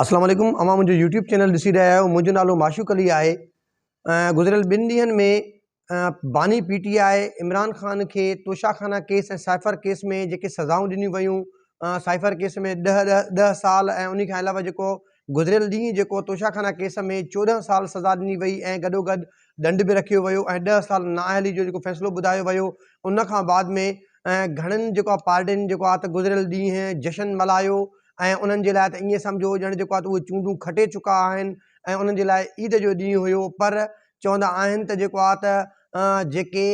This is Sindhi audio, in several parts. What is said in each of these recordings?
اسلام عليڪم اوهان منهنجو يوٽيوب چينل ڏسي رهيا آهيو منهنجو نالو معشوق علي آهي گذريل ٻن ڏينهن ۾ باني پي ٽي آء عمران خان کي توشا خانه ڪيس ۽ سائفر ڪيس ۾ جيڪي سزائون ڏنيون ويون سائفر ڪيس ۾ ڏهه ڏهه ڏهه سال ۽ ان کان علاوه جيڪو گذريل ڏينهن جيڪو توشا خانه ڪيس ۾ 14 سال سزا ڏني وئي ۽ گڏو گڏ ڏنڊ به رکيو ويو ۽ 10 سال نااهلي جو جيڪو فيصلو ٻڌايو ويو ان کان بعد ۾ گهڻن جيڪو پارٽين جيڪو آ ته گذريل ڏينهن جشن ملهايو ۽ انهن جي لاء ته ائين سمجهو ڄڻ جيڪو آهي ته اهي چونڊون کٽي چڪا آهن ۽ انهن جي لاء عيد جو ڏينهن هيو پر چوندا آهن ته جيڪو آهي ته جيڪي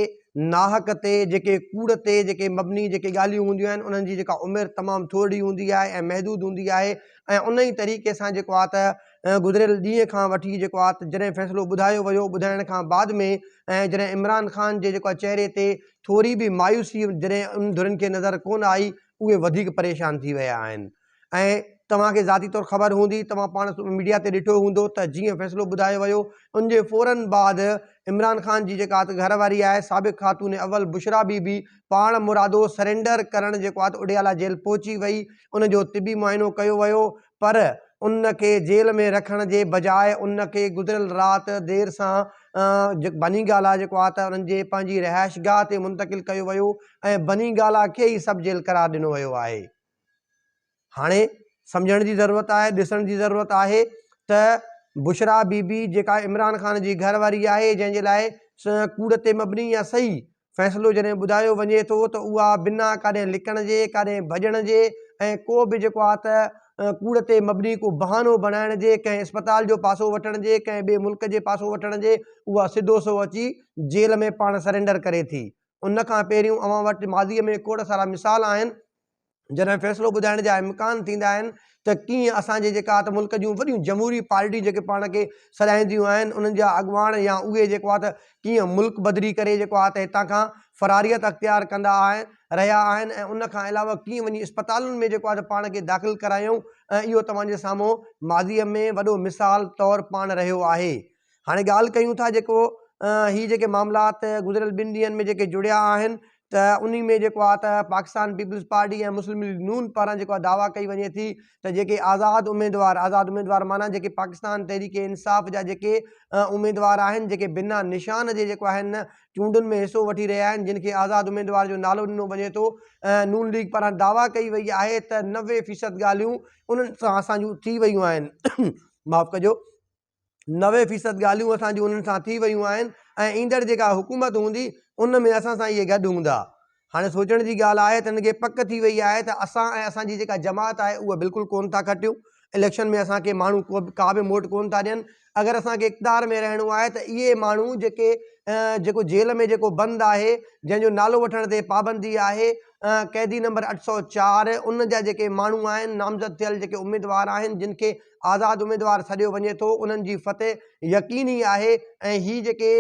ناحق تي جيڪي ڪوڙ تي جيڪي مبني جيڪي ڳالهيون هونديون آهن انهن جي جيڪا عمر تمام ٿورڙي هوندي آهي ۽ محدود هوندي آهي ۽ ان ئي طريقي سان جيڪو آهي ته گذريل ڏينهن کان وٺي جيڪو آهي ته جڏهن فيصلو ٻڌايو ويو ٻڌائڻ کان بعد ۾ ۽ جڏهن عمران خان جي جيڪو آهي چهري تي ٿوري به مايوسي جڏهن ان ڌرين کي نظر ڪونه آئي اهي وڌيڪ پريشان ٿي ويا آهن ۽ توهان کي ذاتي طور خبر هوندي توهان پاڻ ميڊيا تي ڏٺو هوندو ته جيئن فيصلو ٻڌايو ويو ان جي فورن بعد عمران خان جي جيڪا گهر واري آهي سابق خاتون اول بشرا بي بي پاڻ مرادو سرينڊر ڪرڻ جيڪو آهي ته اڊيالا جيل پهچي وئي ان جو طبي معائنو ڪيو ويو پر ان کي جيل ۾ رکڻ جي بجاء ان کي گذريل رات دير سان بني گالا جيڪو آهي ته انهن جي پنهنجي رهائشگاهه تي منتقل ڪيو ويو ۽ بني گالا کي ئي سب جيل قرار ڏنو ويو آهي. هاڻي سمجهڻ جي ضرورت آهي ڏسڻ جي ضرورت آهي ته بشريٰ بي بي جيڪا عمران خان جي گهر واري آهي جنهن جي لاء ڪوڙ تي مبني يا صحيح فيصلو جڏهن ٻڌايو وڃي ٿو ته اها بنا ڪاڏهن لڪڻ جي ڪاڏهن ڀڄڻ جي ۽ ڪو به جيڪو آهي ته ڪوڙ تي مبني ڪو بهانو بڻائڻ جي ڪنهن اسپتال جو پاسو وٺڻ جي ڪنهن ٻئي ملڪ جي پاسو وٺڻ جي اها سڌو سو اچي جيل ۾ پاڻ سرينڊر ڪري ٿي. ان کان پهريون اوهان وٽ ماضي ۾ کوڙ سارا مثال آهن. جڏهن فيصلو ٻڌائڻ جا امڪان ٿيندا آهن ته ڪيئن اسان جي جيڪا ته ملڪ جون وڏيون جمهوري پارٽيون جيڪي پاڻ کي سڏائينديون آهن انهن جا اڳواڻ يا اهي جيڪو آهي ته ڪيئن ملڪ بدري ڪري جيڪو آهي ته هتان کان فراريت اختيار ڪندا آهن رهيا آهن ۽ ان کان علاوه ڪيئن وڃي اسپتالن ۾ جيڪو آهي ته پاڻ کي داخل ڪرايائون ۽ اهو توهان جي سامهون ماضي ۾ وڏو مثال طور پاڻ رهيو آهي. هاڻي ڳالهه ڪيون ٿا جيڪو هي جيڪي معاملات گذريل ٻن ڏينهن ۾ جيڪي جڙيا آهن ته انهي ۾ جيڪو آهي ته پاڪستان پيپلز پارٽي ۽ مسلم ليگ نون پاران جيڪو آهي دعويٰ ڪئي وڃي ٿي ته جيڪي آزاد اميدوار آزاد اميدوار معنيٰ جيڪي پاڪستان تحريڪ انصاف جا جيڪي اميدوار آهن جيڪي بنا نشان جي جيڪو آهن چونڊن ۾ حصو وٺي رهيا آهن جن کي آزاد اميدوار جو نالو ڏنو وڃي ٿو نون ليگ پاران دعويٰ ڪئي وئي آهي ته 90 فيصد ڳالهيون انهن سان اسان جون ٿي ويون آهن معاف ڪجو 90 فيصد ڳالهيون اسان جون انهن سان ٿي ويون آهن ۽ ايندڙ جيڪا حڪومت هوندي ان ۾ اسان سان اهي گڏ هوندا. هاڻي سوچڻ جي ڳالهه آهي ته هنن کي پڪ ٿي وئي آهي ته اسان ۽ اسان جي جيڪا جماعت آهي اها بلڪل ڪونه ٿا کٽيون، اليڪشن ۾ اسان کي ماڻهو ڪو به ڪا به موٽ ڪونه ٿا ڏين، اگر اسان کي اقتدار ۾ رهڻو آهي ته اهي ماڻهو جيڪي جيڪو جيل ۾ جيڪو بند آهي جنهن جو نالو وٺڻ تي پابندي آهي قيدي نمبر 804 ان جا جيڪي ماڻهو آهن نامزد ٿيل جيڪي اميدوار آهن جن کي آزاد اميدوار سڏيو وڃي ٿو انهن جي فتح يقيني آهي ۽ هي جيڪي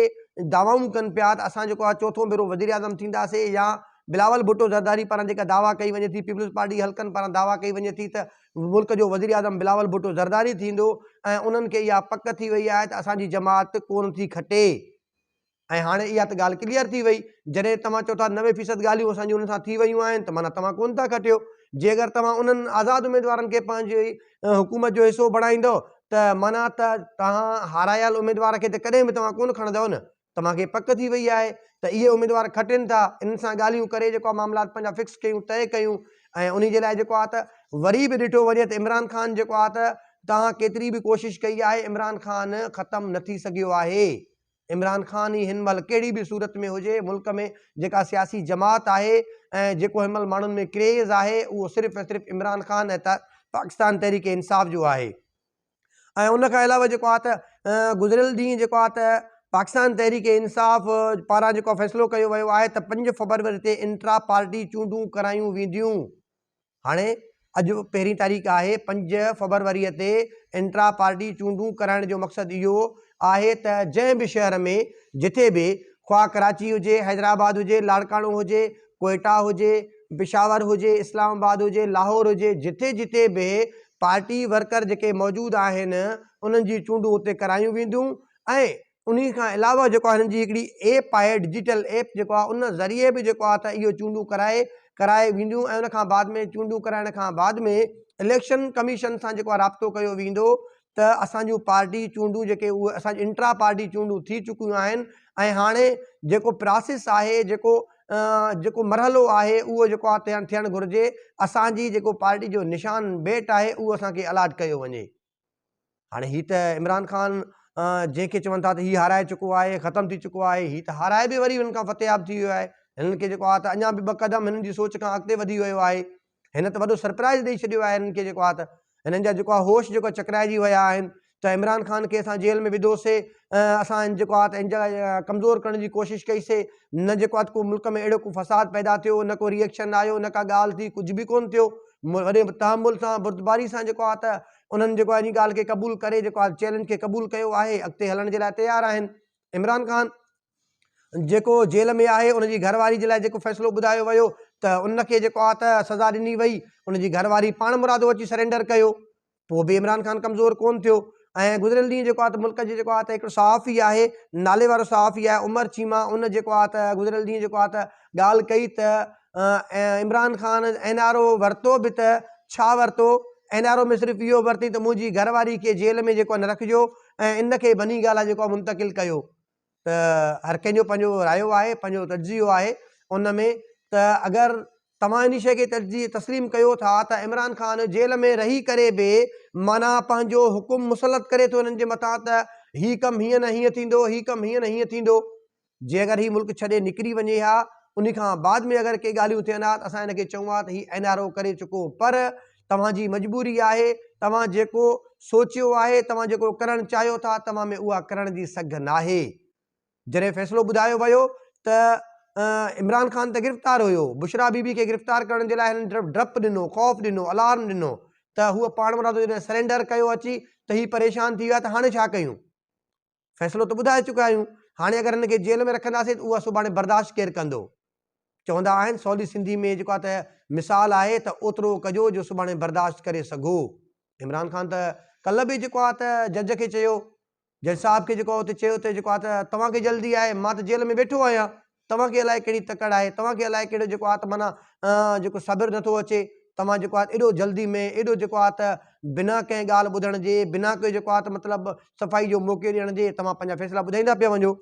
دعوائون ڪن پيا ته اسان جيڪو آهي چوٿون ڀيرو وزيراعظم ٿينداسي يا بلاول ڀٽو زرداري پاران جيڪا دعويٰ ڪئي وڃي ٿي پيپلز پارٽي حلقن پاران دعويٰ ڪئي وڃي ٿي ته ملڪ جو وزيراعظم بلاول ڀٽو زرداري ٿيندو ۽ انهن کي اها پڪ ٿي وئي آهي ته اسان جي جماعت ڪونه ٿي کٽي. ۽ هاڻي اها ته ڳالهه ڪليئر ٿي وئي، جڏهن توهان چئو ٿا 90 فيصد ڳالهيون اسان جون انهن سان ٿي ويون آهن ته معنيٰ توهان ڪونه ٿا کٽيو. جي اگر توهان انهن آزاد اميدوارن کي پنهنجي حڪومت جو حصو بڻائيندؤ ته معنيٰ ته توهان هارايل اميدوار کي ته ڪڏهن به توهان ڪونه کڻندؤ نه. توهان کي پڪ ٿي وئي آهي ته اهي اميدوار کٽين ٿا، انهن سان ڳالهيون ڪري جيڪو آهي معاملات پنهنجا فڪس ڪيون، طئي ڪيون ۽ انهي جي لاء جيڪو آهي ته وري به ڏٺو وڃي ته عمران خان جيڪو آهي ته توهان ڪيتري به ڪوشش ڪئي آهي عمران خان ختم نه ٿي سگهيو آهي. عمران خان ئي هن مهل ڪهڙي به صورت ۾ هجي ملڪ ۾ جيڪا سياسي جماعت آهي ۽ جيڪو هن مهل ماڻهن ۾ ڪريز آهي اهو صرف ۽ صرف عمران خان ۽ پاڪستان تحريڪ انصاف جو آهي ۽ ان کان علاوه جيڪو آهي ته گذريل ڏينهن جيڪو آهي ته پاڪستان تحريڪ انصاف پاران جيڪو فيصلو ڪيو ويو آهي ته 5 فبروري تي انٽرا پارٽي چونڊون ڪرايون وينديون. هاڻي اڄ پهرين تاريخ آهي، 5 فبروري تي انٽرا پارٽي چونڊون ڪرائڻ جو مقصد اهو آهي ته جنهن به شهر ۾ جٿي به خواهه ڪراچي هجي، حيدرآباد هجي، لاڙڪاڻو هجي، ڪوئيٽا هجي، پشاور هجي، اسلام آباد هجي، لاهور هجي جٿي جٿي به پارٽي ورڪر جيڪي موجود آهن انهن جي چونڊون اتي ڪرايون وينديون ۽ انهي کان علاوه جيڪو آهي هنن جي هڪڙي ايپ آهي ڊجيٽل ايپ جيڪو آهي ان ذريعي به جيڪو آهي ته اهو چونڊون ڪرائي ڪرائي وينديون ۽ ان کان بعد ۾ چونڊون ڪرائڻ کان بعد ۾ اليڪشن ڪميشن سان جيڪو آهي رابطو ڪيو ويندو ته اسان جون پارٽي چونڊون جيڪي اهي اسان جون انٽرا پارٽي چونڊون ٿي چڪيون آهن ۽ هاڻي جيڪو پراسيس آهي جيڪو جيڪو مرحلو آهي اهو جيڪو آهي ٿيڻ ٿيڻ گهرجي اسان جي جيڪو پارٽي جو نشان بيٽ آهي اهو اسان کي الاٽ ڪيو وڃي. هاڻي هي ته عمران خان جنهن کي چون ٿا ته هي هارائي چڪو آهي ختم ٿي چڪو آهي هي ته هارائي به وري هنن کان فتحياب ٿي ويو آهي هنن کي جيڪو آهي ته اڃا به ٻه قدم هنن جي سوچ کان اڳتي وڌي ويو آهي هن ته وڏو سرپرائز ڏئي ڇڏيو آهي هنن کي جيڪو آهي ته هنن جا جيڪو آهي هوش جيڪو چڪرائجي ويا آهن ته عمران خان کي اسان جيل ۾ وڌوسي اسان جيڪو آهي ته ان جا ڪمزور ڪرڻ جي ڪوشش ڪئي سي نه جيڪو آهي ڪو ملڪ ۾ اهڙو ڪو فساد پيدا ٿيو نه ڪو ريئڪشن آيو نه ڪا ڳالهه ٿي ڪجهه به ڪون ٿيو وڏي تحمل سان بردباري سان جيڪو آهي ته انهن جيڪو آهي ان ڳالهه کي قبول ڪري جيڪو آهي چئلينج کي قبول ڪيو آهي اڳتي هلڻ جي لاء تيار آهن عمران خان جيڪو جيل ۾ آهي ان جي گهر واري جي لاء جيڪو فيصلو ٻڌايو ويو ته ان کي جيڪو آهي ته سزا ڏني وئي ان جي گهر واري پاڻ مرادو اچي سرينڊر ڪيو پوء به عمران خان ڪمزور ڪون ٿيو ۽ گذريل ڏينهن جيڪو آهي ته ملڪ جي جيڪو آهي ته هڪڙو صحافي آهي نالي وارو صحافي آهي عمر چيما ان جيڪو آهي ته گذريل ڏينهن جيڪو آهي ته ڳالهه ڪئي ته Imran Khan N R O ورتو به ته ڇا ورتو، اين آر او ۾ صرف اهو ورتي ته منهنجي گهر واري کي جيل ۾ جيڪو آهي نه رکجو ۽ ان کي بني گالا جيڪو آهي منتقل ڪيو ته هر ڪنهن جو پنهنجو رايو آهي پنهنجو تجزيو آهي ان ۾ ته اگر توهان ان شيء کي تجزيي تسليم ڪيو ٿا ته عمران خان جيل ۾ رهي ڪري به معنيٰ پنهنجو حڪم مسلط ڪري ٿو انهن جي مٿان ته هي ڪم هيئن نه هيئن ٿيندو هي ڪم هيئن نه هيئن ٿيندو. جي اگر هي ملڪ ڇڏي نڪري وڃي ها انهي کان بعد ۾ اگر ڪي ڳالهيون ٿين ها ته اسان هن کي چئون ها ته هي اين آر او ڪري چڪو پر توهان جي مجبوري آهي توهان جيڪو سوچيو آهي توهان جيڪو ڪرڻ چاهيو ٿا توهان ۾ اها ڪرڻ جي سگهه ناهي جڏهن فيصلو ٻڌايو ويو ته عمران خان ته گرفتار هيو بشرا بي بي کي گرفتار ڪرڻ جي لاء هنن ڊپ ڏنو خوف ڏنو الارم ڏنو ته هوء پاڻمرادو جڏهن سرينڊر ڪيو اچي ته هي پريشان ٿي ويا ته هاڻي ڇا ڪيون فيصلو ته ٻڌائي چڪا آهيون، هاڻي اگر هن کي جيل ۾ رکنداسين ته اها سڀاڻي برداشت ڪير ڪندو؟ چوندا آهن سولي سنڌي ۾ جيڪو آهي ته مثال آهي ته اوترو ڪجو جو سڀاڻي برداشت ڪري سگهو. عمران خان ته ڪلهه به جيڪو آهي ته جج کي چيو، جج صاحب کي جيڪو آهي اتي چيو ته جيڪو آهي ته توهان کي جلدي آهي مان ته جيل ۾ ويٺو آهيان، توهان کي الائي ڪهڙي تڪڙ آهي، توهان کي الائي ڪهڙو جيڪو آهي ته معنيٰ جيڪو صبر نٿو اچي، توهان جيڪو آهي ايڏو جلدي ۾ ايڏو جيڪو آهي ته بنا ڪنهن ڳالهه ٻڌڻ جي، بنا ڪوئي جيڪو آهي ته مطلب صفائي جو موقعو ڏيڻ جي توهان پنهنجا فيصلا ٻڌائيندا پيا وڃو.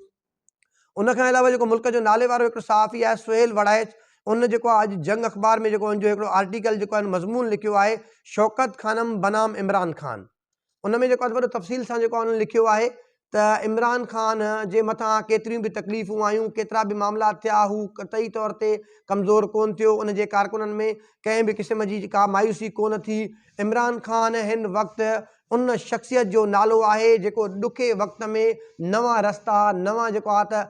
ان کان علاوه جيڪو ملڪ جو نالي وارو هڪڙو صحافي آهي سهيل وڙائچ ان جيڪو آهي اڄ جنگ اخبار ۾ جيڪو ان جو هڪڙو آرٽيڪل جيڪو آهي مضمون لکيو آهي شوڪت خانم بنام عمران خان ان ۾ جيڪو آهي وڏو تفصيل سان جيڪو آهي انهن لکيو آهي ته عمران خان جي مٿان ڪيتريون به تڪليفون آيون ڪيترا به معاملا ٿيا هو قطعي طور تي ڪمزور ڪون ٿيو ان جي ڪارڪنن ۾ ڪنهن به قسم جي ڪا مايوسي ڪون ٿي عمران خان هن وقت ان شخصيت جو نالو آهي جيڪو ڏکي وقت ۾ نوان رستا نوان جيڪو آهي ته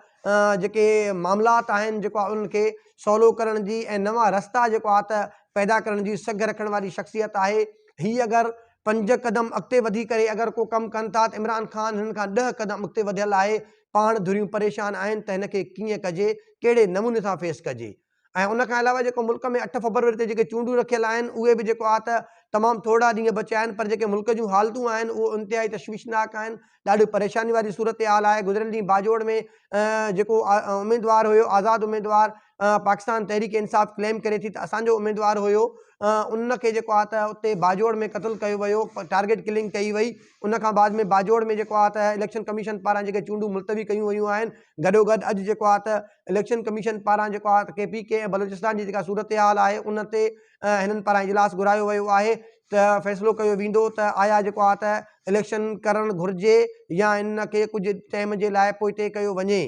جيڪي معاملات آهن جيڪو آهي انهن کي سولو ڪرڻ جي ۽ نوان رستا جيڪو آهي ته پيدا ڪرڻ جي سگهه رکڻ واري شخصيت آهي هي اگر پنج قدم اڳتي وڌي ڪري اگر ڪو ڪم ڪن ٿا ته عمران خان هنن کان ڏهه قدم اڳتي وڌيل آهي پاڻ ڌريون پريشان آهن ته هن کي ڪيئن ڪجي ڪهڙي نموني سان فيس ڪجي ۽ ان کان علاوه جيڪو ملڪ ۾ اٺ فبروري تي جيڪي چونڊون رکيل آهن اهي به جيڪو آهي ته تمام ٿورڙا ڏينهن بچيا آهن پر جيڪي ملڪ جون حالتون آهن اهو انتهائي تشويشناڪ آهن ڏاڍي پريشاني واري صورتحال آهي گذريل ڏينهن باجوڙ ۾ جيڪو اميدوار هيو آزاد اميدوار پاڪستان تحريڪ انصاف ڪليم ڪري ٿي ته اسان جو اميدوار هيو ان کي جيڪو آهي ته اتي باجوڙ ۾ قتل ڪيو ويو ٽارگيٽ ڪلنگ ڪئي وئي ان کان بعد ۾ باجوڙ ۾ جيڪو آهي ته اليڪشن ڪميشن پاران جيڪي چونڊون ملتوي ڪيون ويون آهن گڏوگڏ اڄ جيڪو آهي ته اليڪشن ڪميشن پاران جيڪو آهي ته ڪي پي ڪي ۽ بلوچستان جي جيڪا صورتحال آهي ان تي هنن پاران اجلاس گهرايو ويو آهي ته فيصلو ڪيو ويندو ته آيا جيڪو آهي ته اليڪشن ڪرڻ گهرجي يا ان کي ڪجهه ٽائيم جي لاء پوئتي ڪيو وڃي.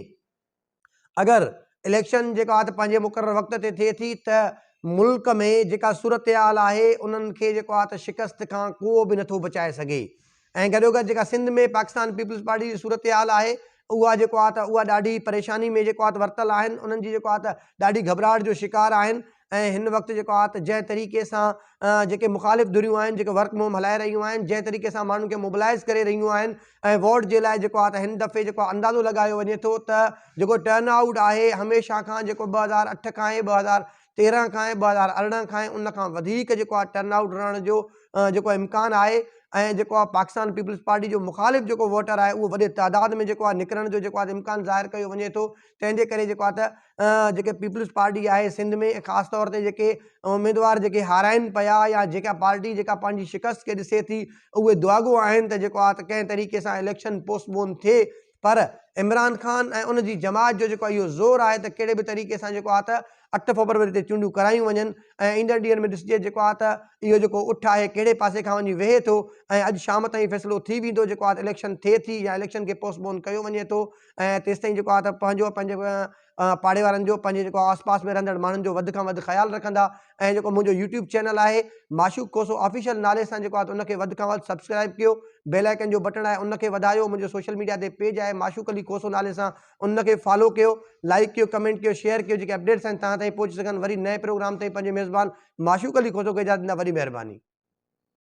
اگر اليڪشن جيڪا آهي ته پنهنجي مقرر وقت تي ٿئي ٿي ته ملڪ ۾ جيڪا صورتحال آهي انهن کي جيڪو آهي ته شڪست کان ڪو به نٿو بچائي سگهي ۽ گڏوگڏ جيڪا سنڌ ۾ پاڪستان پيپلز پارٽي جي صورتحال آهي اها جيڪو آهي ته اها ڏاڍي پريشاني ۾ جيڪو آهي ته ورتل آهن انهن جي جيڪو آهي ته ڏاڍي گهٻراهٽ جو شڪار آهن ۽ هن وقت جيڪو آهي ته جنهن طريقي سان جيڪي مخالف ڌريون آهن جيڪي ورڪ مهم هلائي رهيون آهن جنهن طريقي سان ماڻهن کي موبلائز ڪري رهيون آهن ۽ ووٽ جي لاء جيڪو آهي ته هن دفعي جيڪو اندازو لڳايو وڃي ٿو ته جيڪو ٽرن آئوٽ آهي هميشه کان جيڪو 2008 کان آهي 2013 کان آهي 2018 کان آهي ان کان وڌيڪ جيڪو آهي ٽرن آئوٽ رهڻ جو جيڪو امڪان آهي. ۽ جيڪو آهي پاڪستان پيپلز پارٽي جو مخالف جيڪو ووٽر آهي اهو وڏي تعداد ۾ جيڪو آهي نڪرڻ جو جيڪو آهي امڪان ظاهر ڪيو وڃي ٿو تنهن جي ڪري جيڪو آهي ته جيڪي پيپلز پارٽي آهي سنڌ ۾ خاص طور تي جيڪي اميدوار جيڪي هارائن پيا يا جيڪا پارٽي جيڪا پنهنجي شڪست کي ڏسي ٿي اهي دعاگو آهن ته جيڪو آهي ته ڪنهن طريقي سان اليڪشن پوسٽ پون ٿئي پر عمران خان ۽ ان جي جماعت جو جيڪو اهو زور آهي ته ڪهڙي به طريقي سان جيڪو آهي ته 8 فبروري تي چونڊيون ڪرايون وڃن ۽ ايندڙ ڏينهن ۾ ڏسجي جيڪو آهي ته اهو جيڪو اٺ آهي ڪهڙي پاسي کان وڃي ويهي ٿو ۽ اڄ شام تائين فيصلو ٿي ويندو جيڪو آهي ته اليڪشن ٿئي ٿي يا اليڪشن کي پوسٽ پون ڪيو وڃي ٿو ۽ تيستائين جيڪو آهي ته پنهنجو پنهنجي پاڙي وارن جو پنهنجي جيڪو آس پاس ۾ رهندڙ ماڻهن جو وڌ کان وڌ خيال رکندا ۽ جيڪو منهنجو يوٽيوب چينل آهي معشوق کوسو آفيشل نالي سان جيڪو آهي ان کي وڌ کان وڌ سبسڪرائب ڪيو بيل آئيڪن جو بٽڻ آهي ان کي وڌايو منهنجو سوشل ميڊيا تي پيج آهي معشوق علي کوسو نالي سان ان کي فالو ڪيو لائڪ ڪيو ڪمينٽ ڪيو شيئر ڪيو جيڪي اپڊيٽس آهن توهان تائين پهچي سگهن وري نئين پروگرام تائين پنهنجي ميزبان معشوق علي کوسو کي اجازت ڏيندا وڏي مهرباني.